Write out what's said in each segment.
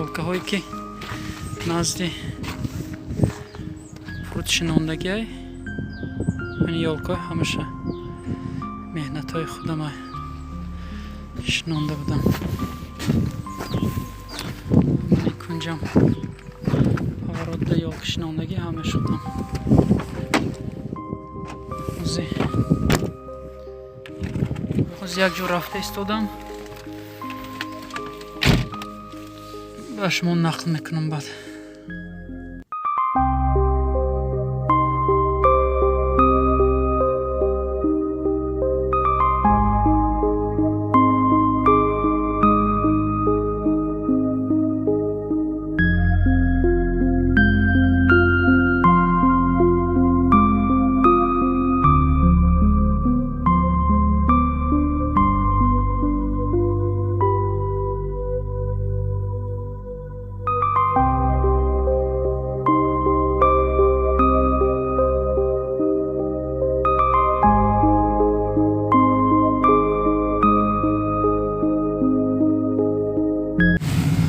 Ёлкаҳое, ки назди пруд шинондагиай, ин ёлка ҳамаша меҳнатҳои худама шинонда будам. Мани кунҷам поворотда ёлка шинондагӣ, ҳамаш худам. Ҳози як ҷо рафта истодам, ба шумо нақл мекунам баъд.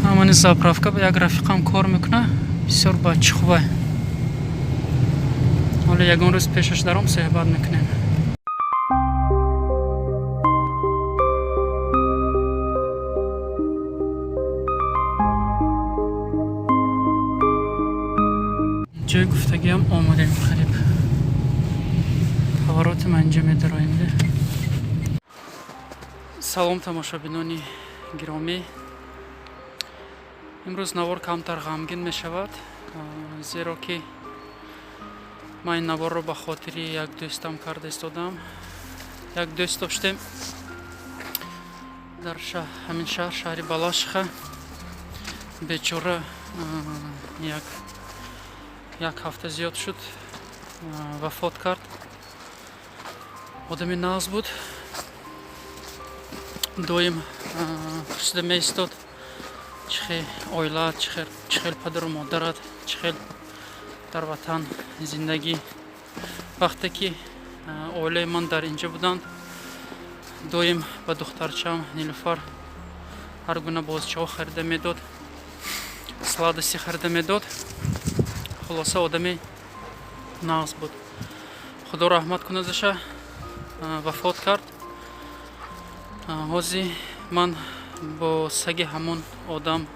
Ҳамани заправка ба як рафиқам кор мекуна, бисёр бачи хубай. Ҳоло ягон рӯз пешаш даром, суҳбат мекунем. Ҷои гуфтагиам омадем, қариб повороти ма инҷа медароем. Салом, тамошобинони гиромӣ! Имрӯз навор камтар ғамгин мешавад, зеро ки ман ин наворро ба хотири як дӯстам карда истодам. Як дӯст доштем дар ҳамин шаҳр, шаҳри Балашиха. Бечора як ҳафта зиёд шуд, вафот кард. Одами нағз буд, доим пурсида меистод, чӣ хел оилаат, чӣ хел падару модарат, чӣ хел дар ватан зиндагӣ. Вақте ки оилаи ман дар инҷа буданд, доим ба духтарчаам Нилуфар ҳар гуна бозичаҳо харида медод, сладости харида медод. Хулоса, одами нағз буд. Худо раҳмат кунадаша, вафот кард. Ҳозир ман бо саги ҳамон одам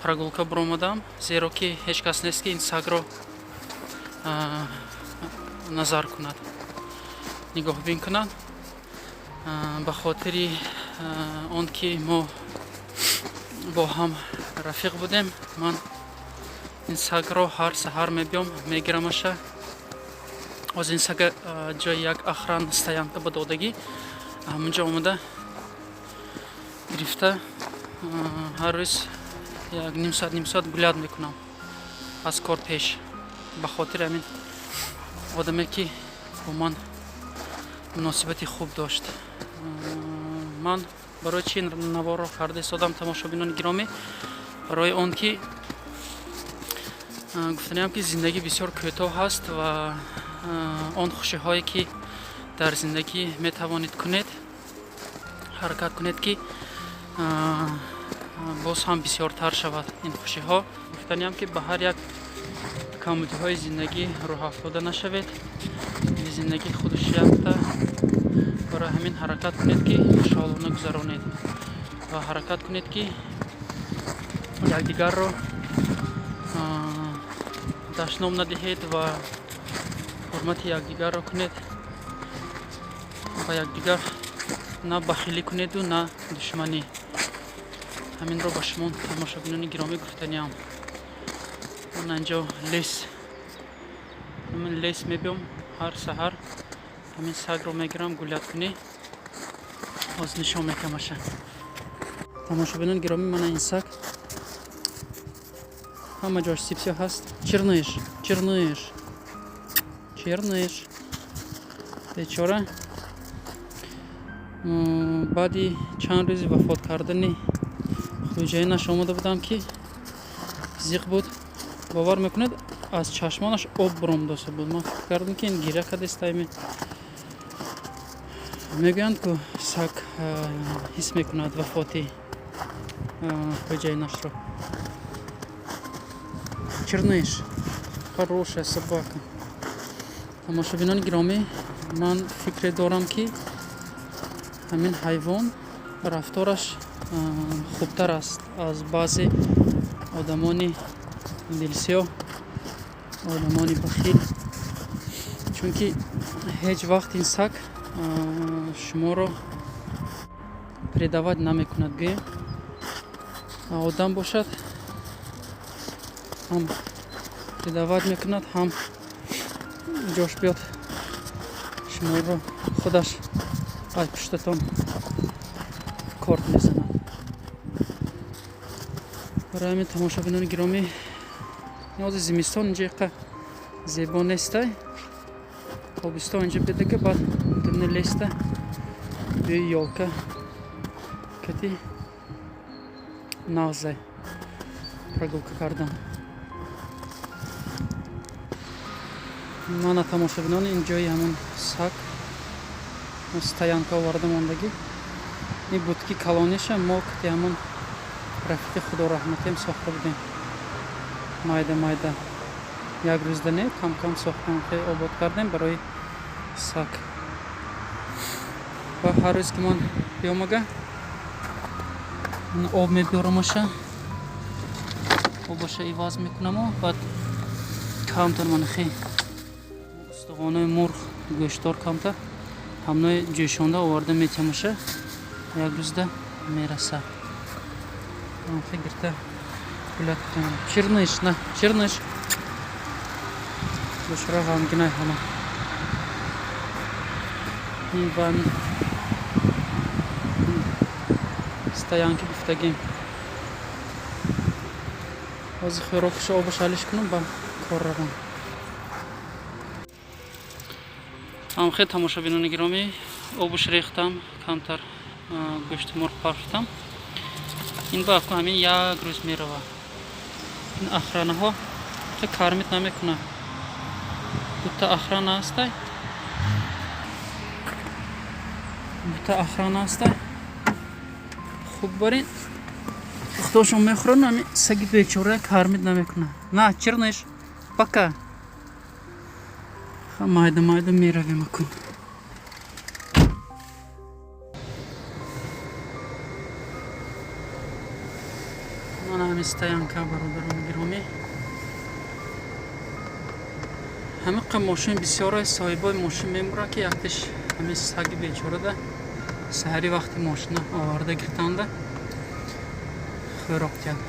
прогулка буромадам, зеро ки ҳеҷ кас нест, ки ин сагро назар кунад, нигоҳбин кунад. Ба хотири он ки мо бо ҳам рафиқ будем, ман ин сагро ҳар саҳар мебиём, мегирамаша. Ҳозир ин сага ҷои як охрана стоянка ба додагӣ, ҳамунҷо омада гирифта, ҳар рӯз як ним соат, ним соат гулять мекунам аз кор пеш, ба хотири ҳамин одаме, ки бо ман муносибати хуб дошт. Ман барои чи наворро карда истодам, тамошобинони гиромӣ? Барои он ки гуфтаниам, ки зиндагӣ бисёр кӯтоҳ ҳаст ва он хушиҳое, ки дар зиндагӣ метавонед кунед, ҳаракат кунед, ки боз ҳам бисёртар шавад ин хушиҳо. Гуфтаниам, ки ба ҳар як камбудиҳои зиндагӣ рӯҳафтода нашавед. Зиндагӣ худаш якта, барои ҳамин ҳаракат кунед, ки хушҳолона гузаронед, ва ҳаракат кунед, ки якдигарро дашном надиҳед ва ҳурмати якдигарро кунед, ба якдигар на бахилӣ кунеду, на душманӣ. Ҳаминро ба шумо, тамошобинони гиромӣ, гуфтаниам. Ман инҷо лес, ҳамин лес мебиём, ҳар саҳар ҳамин сагро мегирам гулять кунӣ. Ҳозир нишон мекамаша, тамошобинони гиромӣ. Мана ин саг, ҳама ҷош сипсиё ҳаст. Черныш, Черныш, Черныш. Бечора баъди чанд рӯзи вафот кардани хӯҷаинаш омода будам, ки зиқ буд. Бовар мекунед, аз чашмонаш об буромдоста буд. Ман фикр кардам, ки ин гиря кардастайме. Мегӯянд, ку саг ҳис мекунад вафоти. Хозяинашро. Черныш, хорошая собака. Тамошобинони гиромӣ, ман фикре дорам, ки ҳамин ҳайвон рафтораш хубтар аст аз баъзе одамони дилсиёҳ, одамони бахил, чунки ҳеҷ вақт ин саг шуморо предавать намекунад. Гӯем, одам бошад, ҳам предавать мекунад, ҳам ҷош биёд, шуморо худаш аз пуштатон корт мезанад. Барои ҳамин, тамошобинони гиромӣ, ҳозир зимистон инҷа иқа зебо нестай. Тобистон инҷа бедага, баъд дуни леста бӯи ёлка кати нағзай прогулка кардан. Мана, тамошобинон, ин ҷои ҳамон саг, стоянка оварда мондагӣ. Ин будки калониша мо кати ҳамон рафиқи худораҳматиам сохта будем. Майда майда, як рӯзда не, кам кам сохтем, хеле обод кардем барои саг. Ва ҳар рӯз ки ман биёмага, об мебиёрамаша, обаша иваз мекунаму баъд камтар манахи устухонои мурғ, гӯштор камтар ҳамнои ҷӯшонда оварда метиҳамаша, як рӯзда мераса. Гирта гулять. Черныш, на, Черныш. Бошара ғамгинай ҳама. Ва стоянки гуфтагим. Ҳозир хӯрокуша, обаш алиш кунам, ба кор равам. Ҳамхел, тамошобинони гиромӣ, обуш рехтам, камтар гӯшти мурғ парфтам. Ин ба аку ҳамин як рӯз мерава. Ин охранаҳо кормить намекунад. Дута охрана ҳастай, дута охрана ҳастай. Хуб, барин худошон мехӯранд. Ҳамин саги бечора кормить намекунад. На, Черныш, пока. Майда майда меравем акун. Мана ҳамин стоянка, бародарони гиромӣ. Ҳамиқа мошин бисёре, соҳибои мошин мемурад, ки яктиш ҳамин саги бечорада саҳари вақти мошина оварда гиртанда хӯрок диҳад.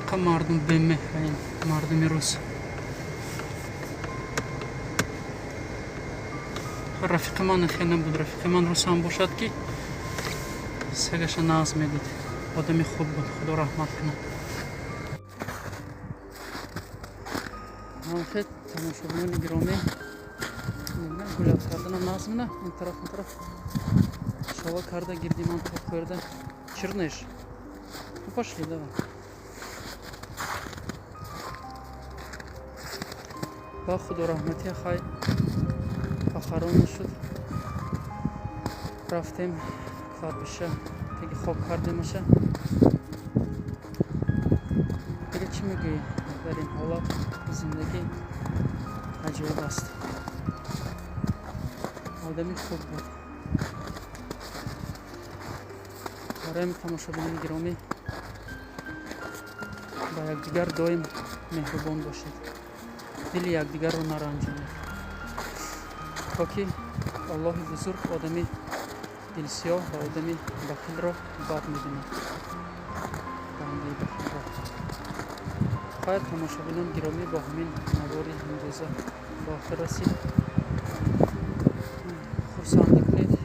Қа мардум бемеҳра, ин мардуми рус. Рафиқи ман хе набуд. Рафиқи ман русам бошад, ки сагаша нағз медид. Одами хуб буд, худо раҳмат кунад. Ҳамхел, тамошобинони гиромӣ, гулять карданам нағз мена. Ин тараф, ин тараф шова карда гирди ман топ хӯрда. Черныш, ну пошли, давай. Ба худо раҳматия, хай, похорон шуд, рафтем кладбище, теги хок кардемаша. Дига чӣ мегӯӣ дар ин ҳолат? Зиндагӣ аҷоиб аст. Одами хуб буд. Барои тамошобинони гиромӣ, ба якдигар доим меҳрубон бошед, дили якдигарро наранҷонед, то ки Аллоҳи бузург одами дилсиёҳ ва одами бахилро бад мебинад, бандаи бахилро. Хайр, тамошобинони гиромӣ, бо ҳамин навори имрӯза ба охир расид. Хурсандӣ кунед.